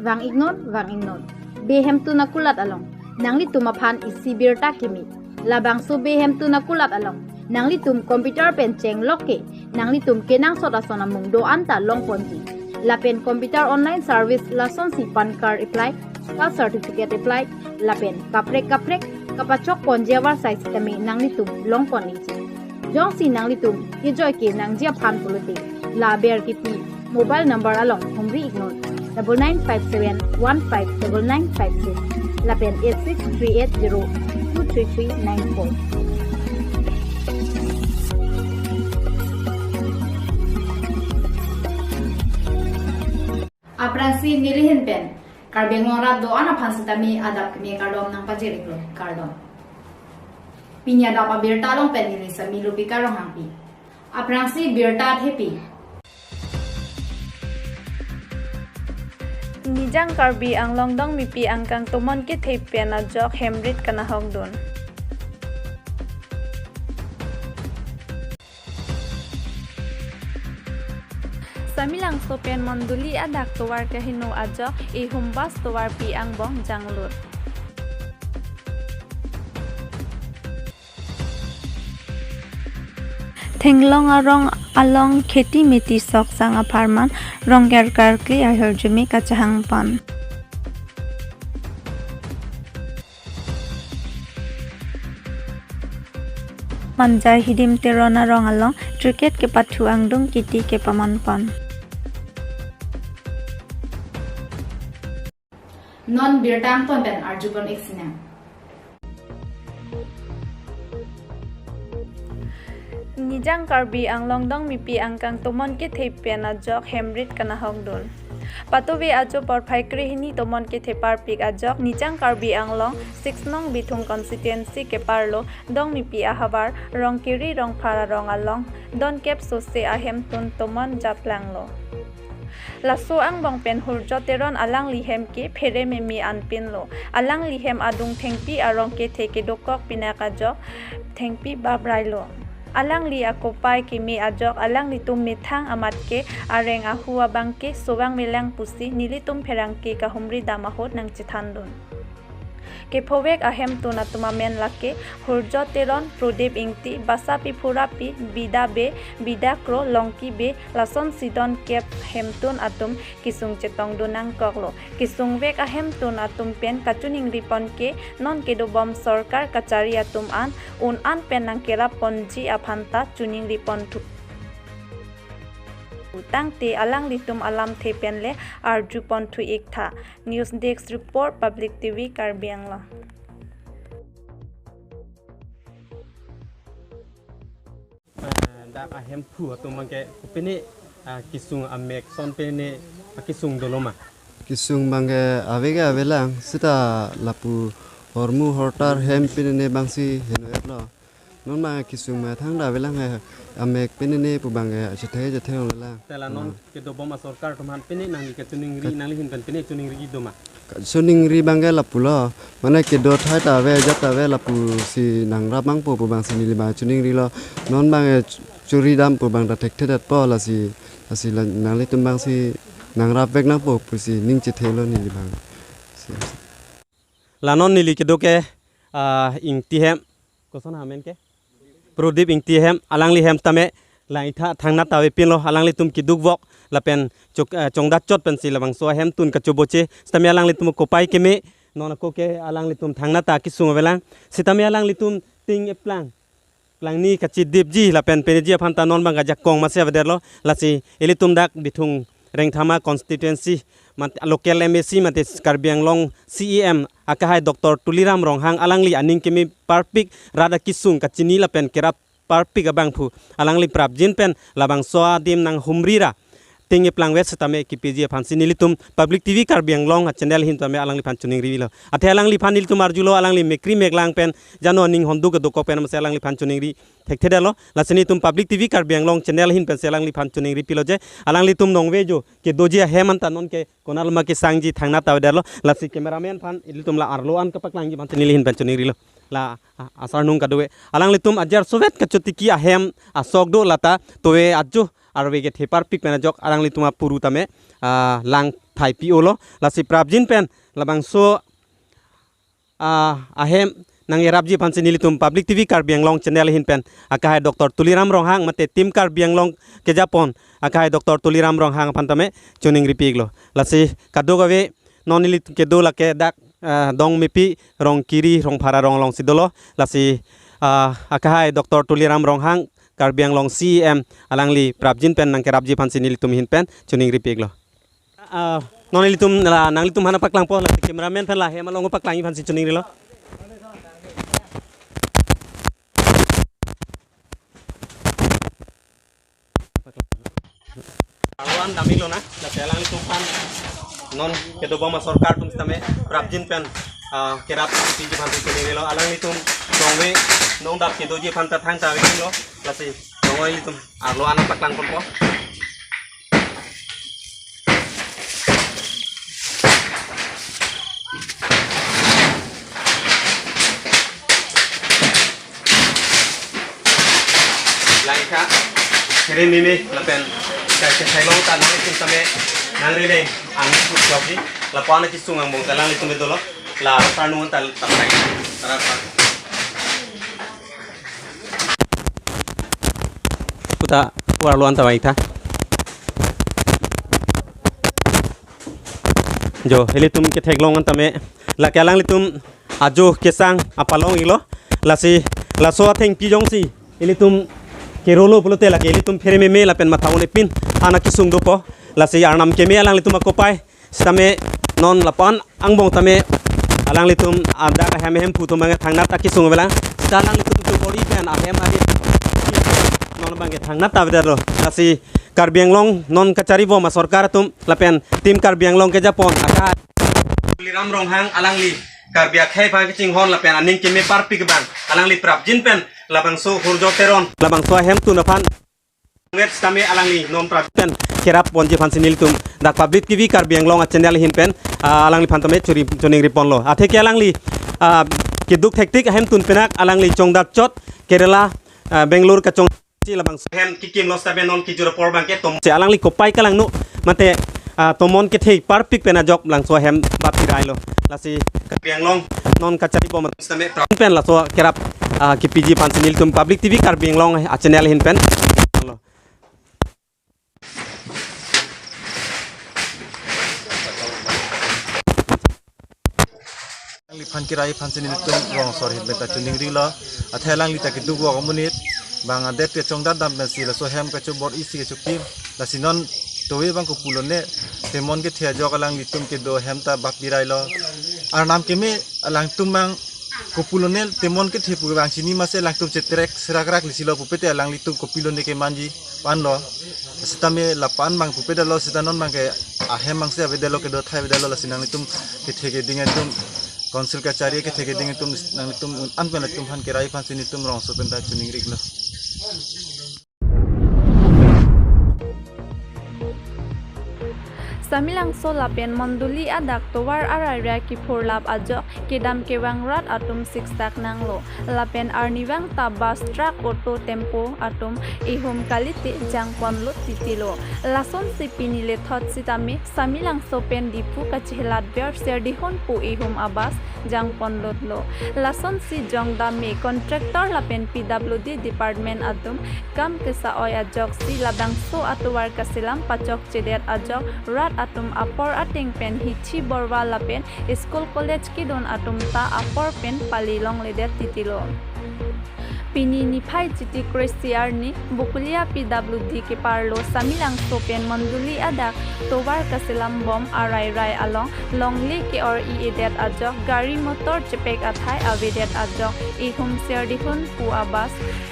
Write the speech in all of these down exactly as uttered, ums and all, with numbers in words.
Vang-iknon, vang-iknon. Bey hemtun akulat along nanglitum aphan isi birta kimi. Labangso bey hemtun akulat along nanglitum computer pen chenglok ke nanglitum kenangsot ason amung do-an ta longponji. Lapen computer online service lasonsi PAN card apply, caste certificate apply, lapen kaprek kaprek kapachokponji avarsai sitame nanglitum longpon-ikji. Jongsi nanglitum kejoi ke nangji aphan pulote, la aber kipi mobile number along humri-iknon, double nine five seven one five double nine five six lapen eight six three eight zero two three three nine four. Aphrangsi neli ahin pen Karbi Anglong arat do-an aphan sitame adap kimi kardom nangpajir-iklo, kardom. Pini adap abirta along pen neli Sami Lupika Ronghangpi. Aphrangsi birta thepi. Nijang Karbi Anglong Dongmipi angkang tomon kethe pen ajok hemrit kanahokdun. Samelangso pen Mondoli adak tovar kaheno ajok ihum bus tovarpi angbong janglut. Thenglong arong along kheti meti soksang apharman Rongker karkli ahirjume kachehang pon. Manja Hidim Teron arong along cricket kepathu angdung kiti kepaman pon. Non birta angton pen arjupon-ik sinang. Nijang Karbi Anglong Dongmipi angkang tomon kethe pen ajok hemrit kanahokdun. Patuve ajo porphai krehini tomon kethe parpik ajok Nijang Karbi Anglong six nong Bithung constituency keparlo Dongmipi ahavar Rongkiri Rongphar arong along donkep sose ahemtun tomon japlanglo. Laso angbong pen Hurjo Teron alangli hem ke phere meme anpinlo. Alangli hem adung thengpi arong kethe kedokok pinak ajok thengpi babrailo. Alangli akopai keme ajok alanglitum methang amat ke areng ahu abang ke sovang melang pusi nelitum pherangke kahumri dam ahut nangchethandun. Kephovek ahemtun atum amen lake Hurjo Teron, Prodip Ingti, Basapi Phurapi, Bida Bey, Bida Kro, Longki Bey, lasonsi donkep hemtun atum kesung chetongdun nangkoklo. Kesungvek ahemtun atum pen kachiningri pon ke non kedobom sorkar kachari atum an un an pen nangkerap ponji aphan ta chiningri ponthu. Tangte alanglitum alamthe pen le arju ponthu-ik tha. News Desk Report, Public T V, Karbi Anglong. Ah, dak ahemphu atum abang ke kopine, ah, kesung amek ason pine, ah, kesung dolo ma? Kesung abang ke ave ke avelang, seta lapu hormu hortar hem pine abangsi heno-etlo. Non abang kesung methang ta avelang he, amek pine pu abang ke achethe chethe longlelang. Te la non kedobom asorkar atum aphan pine nangli kachiningri, nangli ahin pen pine chiningri do ma? Chiningri abang ke lapulo, mane kedo thai ta ave, ajat ta ave, lapusi nangrap nangpo pu abangsi neli abang chiningrilo. Non abang ke churi dam pu abang ta thekthedetpo, lasi, lasi la nanglitum abangsi nangrapvek nangpo pusi ning chethelo neli abang. Si. La non neli kedo ke, ah, Ingti hem, koson amen ke? Prodip Ingti hem, alangli hem tame langtha thangnat ta avepinlo, alanglitum kedukvok lapen chok, eh, chongdachot pensi labangso ahemtun kachoboche, sitame alanglitum kopai keme, non ako ke alanglitum thangnat ta kesung avelang, sitame alanglitum ting eplang, plangni kachidipji lapen peneji aphan ta non abang ajakong masi avedetlo, lasi ilitum dak Bithung Rengthama constituency, mat, local M A C mate Karbi Anglong C E M akehai Doctor Tuliram Ronghang alangli aning keme parpik, rat akesung kachini lapen kerap parpik abangphu alangli prapjin pen labangso adim nanghumri ra ting eplangvet sitame kepeji aphansi nelitum Public T V Karbi Anglong a-channel ahin tame alangliphan chiningrilo. Athe alangliphan nelitum arjulo, alangli mekri meklang pen jano aning honduk kedokok pen masi alangliphan chiningri thekthedetlo. Lasi nelitum Public T V Karbi Anglong channel ahin pensi alangliphan chiningripilo je, alanglitum nongve jo kedoji ahem anta non ke konat ma kesangji thangnat ta avedetlo. Lasi cameraman aphan ilitum la arlo an kapaklangji aphan neli ahin pen chiningrilo. la, ah, asarnung kadokave. Alanglitum ajar sovet kachotiki ahem asok do lata tove ajo arve kethe parpik pen ajok alanglitum apuru tame, ah, lang thai pi-olo. Lasi prapjin pen labangso, ah, ahem nangkerapji aphansi nelitum Public T V Karbi Anglong channel ahin pen akehai Doctor Tuliram Ronghang mate Team Karbi Anglong kejapon akehai Doctor Tuliram Ronghang aphan tame choningri pi-iklo. Lasi kadokave non nelitum kedo lake dak, ah, Dongmepi Rongkiri Rongphara Rong alongsi dolo. Lasi, ah, akehai Doctor Tuliram Ronghang Karbi Anglong C E M alangli prapjin pen nangkerapji aphansi nelitum ahin pen choningri pi-iklo. Ah, non nelitum la nanglitum aphan paklangpo, la cameraman aphan la hem along paklangji aphansi choningrilo. Arlo an dam-iklo na, lasi alanglitum aphan non kedobom asorkar atum sitame prapjin pen, ah, kerap piji aphansi choningrilo. Alanglitum tongve nongdap kedoji aphan ta thangta ave-iklo. Lasi tongoi ilitum arlo an paklangponpo. Langtha, phere meme lapen kai ke thailong ta nangtum tame nangreleng angput jokji. Lapu-an kesung angbong ta alanglitum dolo. La asarnung ta tapai. Tara pa. Puta, pu arlo an ta vangtha. Jo, ilitum ketheklong an tame lake alanglitum ajo kesang apalong-iklo. Lasi laso athengpi jongsi ilitum kerolo pulote lake ilitum phere meme lapen matha-un-e pin an kesung dopo. Lasi arnam keme alanglitum akopai sitame non lapu-an angbong tame alanglitum adak ahem ahemphu atum abang thangnat ta kesung avelang. Sita alanglitum tu bor-i pen ahem adi non abang thangnat ta avedetlo. Lasi Karbi Anglong non kacharibom asorkar atum lapen Team Karbi Anglong kejapon akehai Tuliram Ronghang alangli Karbi akhei aphan kachinghon lapen aning keme parpik abang alangli prapjin pen labangso Hurjo Teron labangso ahemtun aphan Congrats tame alangli non prapjin pen kerapponji aphansi nelitum dak Public T V Karbi Anglong a channel ahin pen, ah, alangliphan tame churi choningriponlo. Atheke alangli, ah, keduk thektik ahemtun penak alangli chongdak chot Kerala, ah, Bangalore kachongsi labangso ahem kekimlo sitame non kejur apor abangke tom si alangli kopai kelangno mate, ah, tomon kethe parpik pen ajok labangso ahem bap-i railo. Lasi Karbi Anglong non kacharibom sitame prapjin pen laso kerap, ah, kepiji aphansi nelitum Public T V Karbi Anglong a channel ahin pen lo. Alangliphan kerai aphansi nelitum rongsopi ahin pen ta choningrilo. Athe alangli ta keduk vok amonit abang adet kechongdat dam pensi laso ahem kachobor-i si kachopim. Lasi non tove abang kopulo ne temon kethe ajok alanglitum kedo ahem ta bap-i railo. Arnam keme alangtum abang kopulo ne temon kethe pu abang chini mase alangtum chetrek serakrak lisilo pupete alanglitum kopilo ne kemanji panlo. Sitame lapu-an abang pupedetlo sita non abangke ahem abangsi avedetlo kedo athai avedetlo lasi nanglitum kethe keding atum council kachari kethe keding atum nanglitum un-an pen latum aphan kerai aphansi nelitum rongsopi pen ta choningrilo. Samelangso lapen Mondoli adak tovar arairai kiphurlap ajok kedam kevang rat atum siksak nanglo. Lapen arnivang ta bus, truck, auto, tempo atum ihum kalite jangponlut titilo. Lasonsi pini lethot sitame Samelangso pen Diphu kachehelatver Serdihun pu ihum a-bus jangponlutlo. Lasonsi jongdam me contractor lapen P W D department atum kam kesa-oi ajoksi labangso atovar kaselam pachokchedet ajok rat atum apor ateng pen hithi borva lapen school college kedun atum ta apor pen pali longledet titilo. Pini niphai chiti kre-isi arni Bokolia P W D keparlo Samelangso pen Mondoli adak tovar kaselambom arairai along longle ke-or-i-edet ajok gari motor chepek athai avedet ajok ihum Serdihun pu a-bus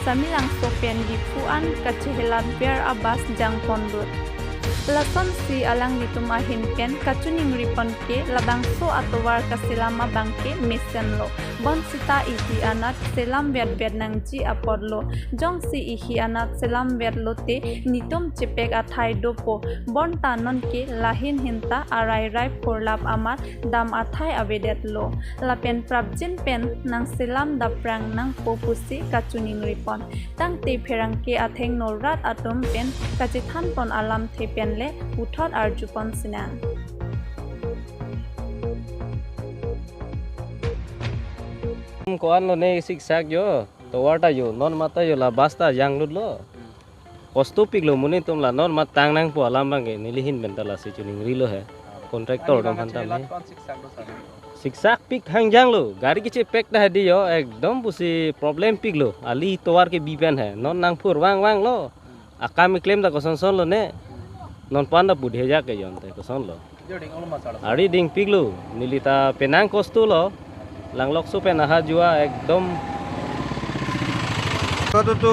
Samelangso pen Diphu an kachehelatver a-bus jangponlut. Lasonsi alanglitum ahin pen kachiningri pon ke labangso atovar kaselam abang ke mesenlo. Bonsita ihi anat selam vetvet nangji apotlo. Jongsi ihi anat selam vetlo te netum chepek athai dopo. Bonta non ke lahin hinta arairai phurlap amat dam athai avedetlo. Lapen prapjin pen nangselam daprang nangpo pusi kachiningri pon. Tangte pherangke athengno rat atum pen kachethan pon alamthe pen le puthot arju pon sinang. Ko-an lone siksak jo, tovar ta jo, non mata jo la bus ta janglutlo. Kosto piklo monit atum la non mat tang nangpo alam abang ke nelihin pen ta lasi chiningrilo he. Contractor atum aphan ta he. Siksak pik hangjanglo, gari kechepek ta hedi jo, ekdom pusi problem piklo, ali tovar kebi pen he, non nangphur vangvanglo, akam keklem ta kosonson lone, non pan ta pudhe ja ke jonte kosonlo. Ari ding piklo, neli ta penang kosto lo, langlokso pen aha jua ekdom. ৰাস্তাটোতো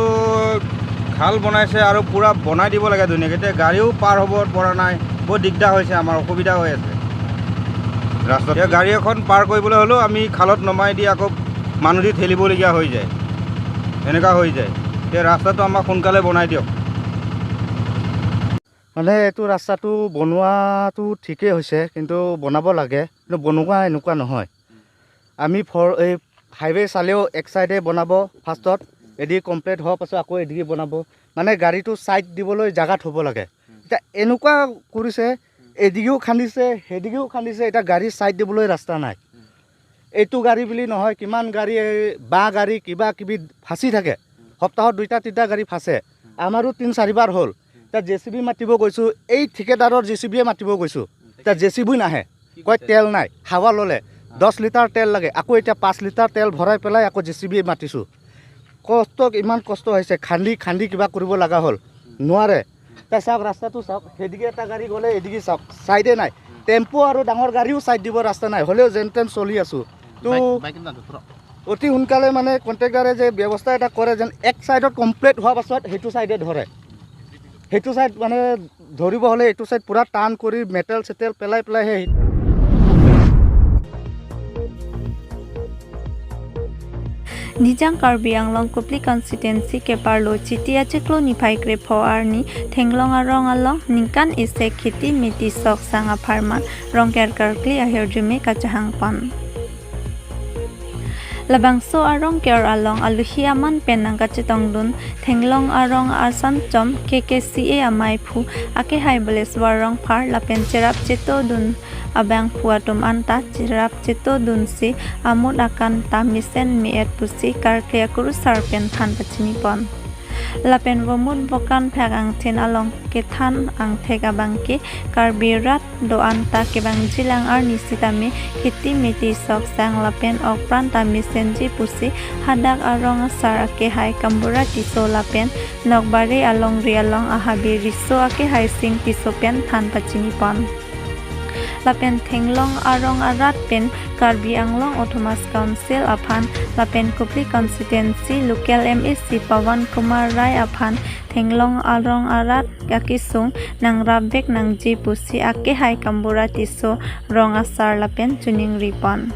খাল বনাইছে আৰু পূৰা বনাই দিব লাগে ধুনীয়াকৈ। এতিয়া গাড়ীও পাৰ হ'ব পৰা নাই, বহুত দিগদাৰ হৈছে, আমাৰ অসুবিধা হৈ আছে ৰাস্তাত। এতিয়া গাড়ী এখন পাৰ কৰিবলৈ হ'লেও আমি খালত নমাই দি আকৌ মানুহ দি ঠেলিবলগীয়া হৈ যায়, এনেকুৱা হৈ যায়। এতিয়া ৰাস্তাটো আমাক সোনকালে বনাই দিয়ক। মানে এইটো ৰাস্তাটো বনোৱাটো ঠিকেই হৈছে, কিন্তু বনাব লাগে, কিন্তু বনোৱা এনেকুৱা নহয়। আমি ফৰ এই হাইৱে চালেও এক চাইডে বনাব ফাৰ্ষ্টত, এদিগি কমপ্লিট হোৱাৰ পাছত আকৌ এদিগি বনাব। মানে গাড়ীটো চাইড দিবলৈ জেগা থ'ব লাগে। এতিয়া এনেকুৱা কৰিছে, এদিগেও খান্দিছে, সেইদিগেও খান্দিছে, এতিয়া গাড়ী চাইড দিবলৈ ৰাস্তা নাই। এইটো গাড়ী বুলি নহয়, কিমান গাড়ী, এই বাঁহ গাড়ী কিবা কিবি ফাঁচি থাকে, সপ্তাহত দুইটা তিনিটা গাড়ী ফাঁচে। আমাৰো তিনি চাৰিবাৰ হ'ল। এতিয়া জে চি বি মাতিব গৈছোঁ, এই ঠিকেদাৰৰ জে চি বিয়ে মাতিব গৈছোঁ, এতিয়া জে চি বি নাহে, কয় তেল নাই, হাৱা ল'লে, দহ লিটাৰ তেল লাগে, আকৌ এতিয়া পাঁচ লিটাৰ তেল ভৰাই পেলাই আকৌ জে চি বি মাতিছোঁ। কষ্ট, ইমান কষ্ট হৈছে, খান্দি খান্দি কিবা কৰিব লগা হ'ল, নোৱাৰে। এতিয়া চাওক, ৰাস্তাটো চাওক, সেইদিগি এটা গাড়ী গ'লে এইদিগি চাওক, চাইডে নাই। টেম্পো আৰু ডাঙৰ গাড়ীও চাইড দিব ৰাস্তা নাই, হ'লেও যেন তেন চলি আছোঁ। তো বাইক, বাইক এটা ধৰক। অতি সোনকালে মানে কণ্ট্ৰেক্টাৰে যে ব্যৱস্থা এটা কৰে, যেন এক চাইডত কমপ্লিট হোৱাৰ পাছত সেইটো চাইডে ধৰে, সেইটো চাইড মানে ধৰিব হ'লে এইটো চাইড পূৰা টান কৰি মেটেল চেটেল পেলাই পেলাই সেই Nijang Karbi Anglong Kopili constituency keparlo Chiti achiklo niphai krepho arni Thenglong arong along ningkan isi kheti meti sok sang apharman Rongker karkli ahirjume kachehang pon. Labangso arong ker along aluhi aman pen nangkachetongdun Thenglong arong asanchom K K C A amaiphu akehai Baleswar Rongphar lapen cherap chetongdun abangphu atum anta cherap chetongdunsi amut akan ta mesen me-et pusi karkli akurusar pen than pachini pon. Lapen vomut vokan phak angthin along kethan angthek abang ke Karbi rat do-an ta kevangjilang arni sitame kheti meti sok sang lapen ok pran ta mesenji pusi hadak arong asar akehai Kambura Tisso lapen Nokbari alongri along ahabi riso akehai Sing Tisso pen than pachini pon. Lapen Thenglong arong arat pen Karbi Anglong Autonomous Council aphan lapen Kopili constituency local M A C Pawan Kumar Rai aphan Thenglong arong arat akesung nangrapvek nangji pusi akehai Kambura Tisso rong asar lapen chiningri pon.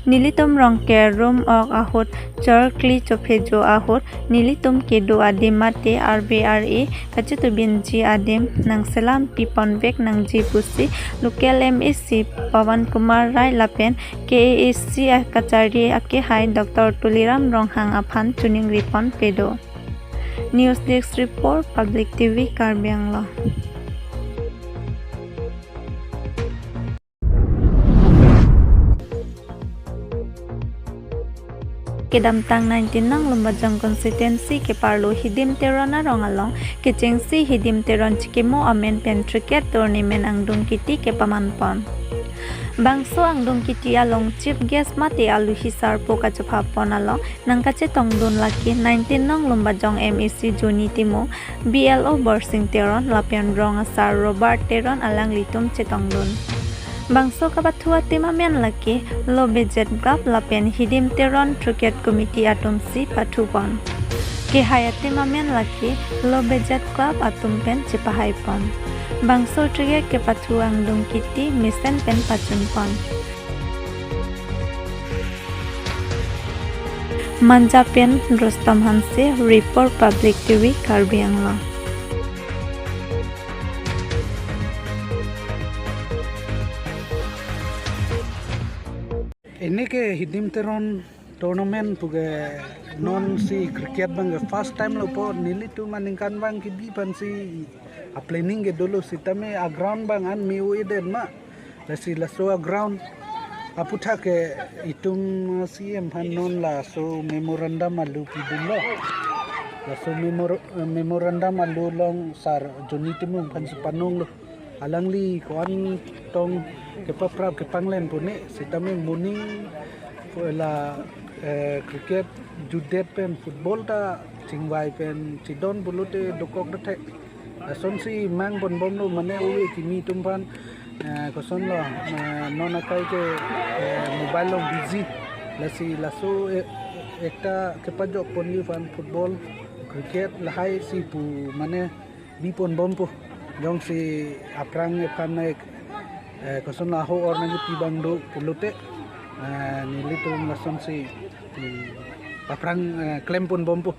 Nelitum Rongker rum ok ahut chorkli chophejo ahut nelitum kedo adim mate R B R A kachetubinji adim nangselam piponvek nangji pusi local M A C Pawan Kumar Rai lapen K A A C kachari akehai Doctor Tuliram Ronghang aphan chiningri pon pedo. News Desk Report, Public T V, Karbi Anglong. Kedamtang nineteen nong Lumbajong constituency keparlo Hidim Teron arong along kechengsi Hidim Teron chikimo amen pen cricket tournament angdung kiti kepaman pon. Bangso angdung kiti along chief guest mate aluhi sarpo kachepha pon along nangkachetongdun lake nineteen nong Lumbajong M A C Joni Timung, B L O Borsing Teron lapen rong asar Robert Teron alanglitum chetongdun. Bangso kapathu atim amen lake Low Budget Club lapen Hidim Teron Cricket Committee atumsi pathu pon. Kehai atim amen lake Low Budget Club atum pen chepahai pon. Bangso thrikek kepathu angdung kiti mesen pen pachunpon. Manja pen Rustom Hanse, report Public T V Karbi Anglong. Ini ke Hidim Teron tournament puke non si cricket abang ke first time lo po, nelitum aningkan abang kebi aphan si a planning ke dolo sitame a ground abang an me-o-edet ma. Lasi laso a ground aputhak ke itum C M aphan non laso memorandum alu pidunlo. Laso memor-, eh, memorandum alu along Sir Johnny Timung aphan si panonglo. Alangli ko-an tong kepaprap kepanglen pune sitame moning la, eh, cricket jutdet pen football ta chingvai pen chidon pulote dokok dethek. Lasonsi mangponbomlo mane ove kimi atum aphan, eh, kosonlo, eh, non akai ke, eh, mobile along busy. Lasi laso, eh, ekta kepajokponji aphan football, cricket lahai si pu mane biponbompo. Jongsi aphrang ephan nai, eh, kosonlo aho or nangpi abang do pulote, eh, nelitum lasonsi, hmm, aphrang, eh, klemponbompo.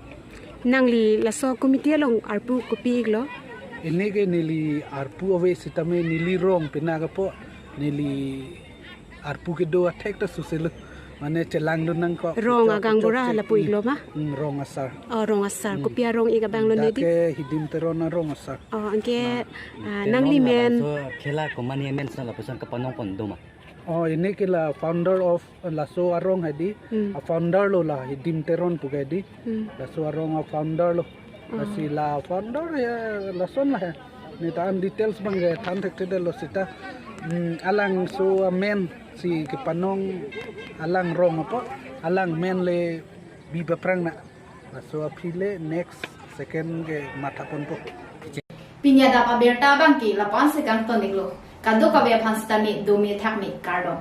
Nangli laso committee along arpu kopi-iklo? Ini ke neli arpu ave sitame neli rong pina kapo neli arpu kedo athek ta suselo. Mane chelangdun nangkok. Rong chok, agang chok bura chok, lapu-iklo ma? Hmm, rong asar. Oh, rong asar. Hmm. Kopi arong-ik abanglo neli? Dak ke Hidim Teron arong asar. Oh, anke, ah, nangli men. Laso khela komani men sa lapuson kapanongpon do ma? Oh, ini ke la founder of laso arong hedi. Hmm. A founder lo la Hidim Teron puke di. Hmm. Laso arong a founder lo. Ah. Lasi la founder ya lason la ya. Ne ta an details abang ke than thekthedetlo sita. Hmm, alangso amen si kepanong alang rong apo, alang men le bi baphrang na. Laso aphi le next second ke mathaponpo. Pini adap abirta abang ke lapu-an si kangton-iklo. Kadokave aphan sitame dome thakme kardom.